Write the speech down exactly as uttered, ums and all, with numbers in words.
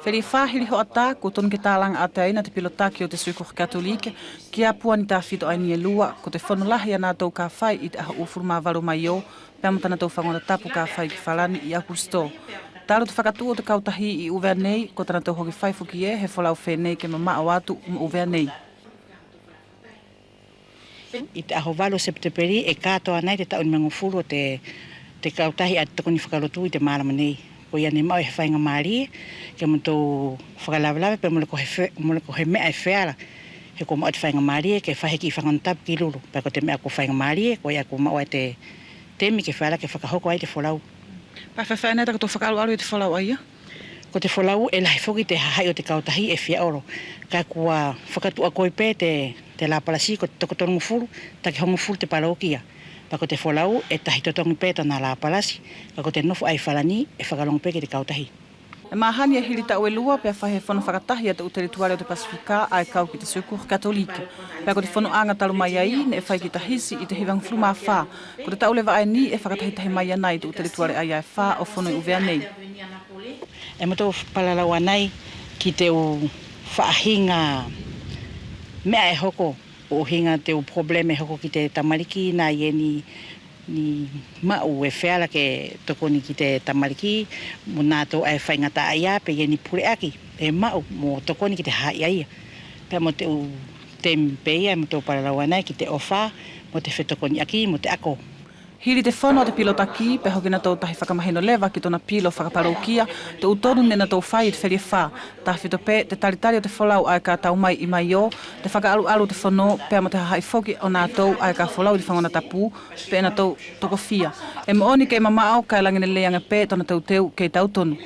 Peli e fā hili hoʻatā, kua tonu ke talaga ʻateaina te pilo taki ʻo te Secours Catholique ki ʻapi ni tafito ʻaeni e lua, ko te fono lahi ʻa natou ka fai ʻi te ʻaho uafulu ma valu ʻo Maio, pea mo tanatou fagona tapu ka fai ki Falani ʻi ʻAukusito. Talu te fakatuʻu ʻo te kautahi ʻi ʻUvea nei, ko tanatou hoki fai foki ʻe he folau fenei ke mamaʻo atu mo ʻUvea nei. ʻI te ʻaho valu ʻo Sepetepeli ʻe katoa anai te taʻu nimagofulu ʻo te, te kautahi ʻa te tokoni fakalotu ʻi te malama nei. Koia neʻe maʻu ʻe he faigamalie ke mo tou fakalavelave pea mole ko he fe-, mole ko he meʻa ʻe feala. He kua maʻu ʻe te faigamalie ke fai he kiʻi fagona tapu ki Lulu. Pea ko te meʻa kua faigamalie, koia kua maʻu ʻe te temi ke feala ke fakahoko ai te folau. Pea feafeaʻi anai takotou fakaʻaluʻalu ʻi te folau ʻaia? Ko te folau ʻe lahi foki te hahaʻi ʻo te kautahi ʻe fia olo. Kaʻe kua fakatuʻakoi pe te, te lapalasi ko te toko tolugofulu, taki hogofulu te palokia. Pea ko te folau ʻe tahi totogi pe tana lapalasi, kaʻe ko te nofo ʻaia ʻi Falani ʻe fakalogo pe ki te kautahi. ʻE mahani ʻe hili taʻu e lua pea fai he fono fakatahi ʻa te ʻu telituale ʻo te Pasifika ʻae kau ki te Secours Catholique. Pea ko te fonoʻaga talu mai ai neʻe fai ki Tahiti ʻi te hivagofulu ma fā. Ko te taʻu leva ʻaeni ʻe fakatahitahi mai anai te ʻu telituale ʻaia ʻe fā ʻo fono ʻi ʻUvea nei. ʻE matou palalau anai ki te ʻu faʻahiga meʻa ʻe hoko, ʻuhiga te ʻu problème ʻe hoko ki te tamaliki, naʻa ʻi ai ni, ni maʻu ʻe feala ke tokoni ki te tamaliki, mo natou ʻae faigataʻaʻia, pe ʻi ai ni puleʻaki ʻe maʻu mo tokoni ki te hahaʻi ʻaia. Pea mo te ʻu temi pe ia ʻe matou palalau anai ki te ʻofa, mo te fetokoniʻaki, mo te ako. Hili te fono ʻa te pilo taki, pea hoki natou tahi fakamahino leva ki tona pilo fakapalokia, te ʻu tonu neʻe natou fai ʻi te feli e fā. Tafito pe te talitali ʻo te folau ʻae ka tau mai ʻi Maio, te fakaʻaluʻalu ʻo te fono, pea mo te hahaʻi foki ʻo natou ʻae ka folau ʻi te fagona tapu, pe ʻe natou tokofia. ʻE moʻoni kei mamaʻo, kaʻe lagi lelei age pe tona teuteu kei tautonu.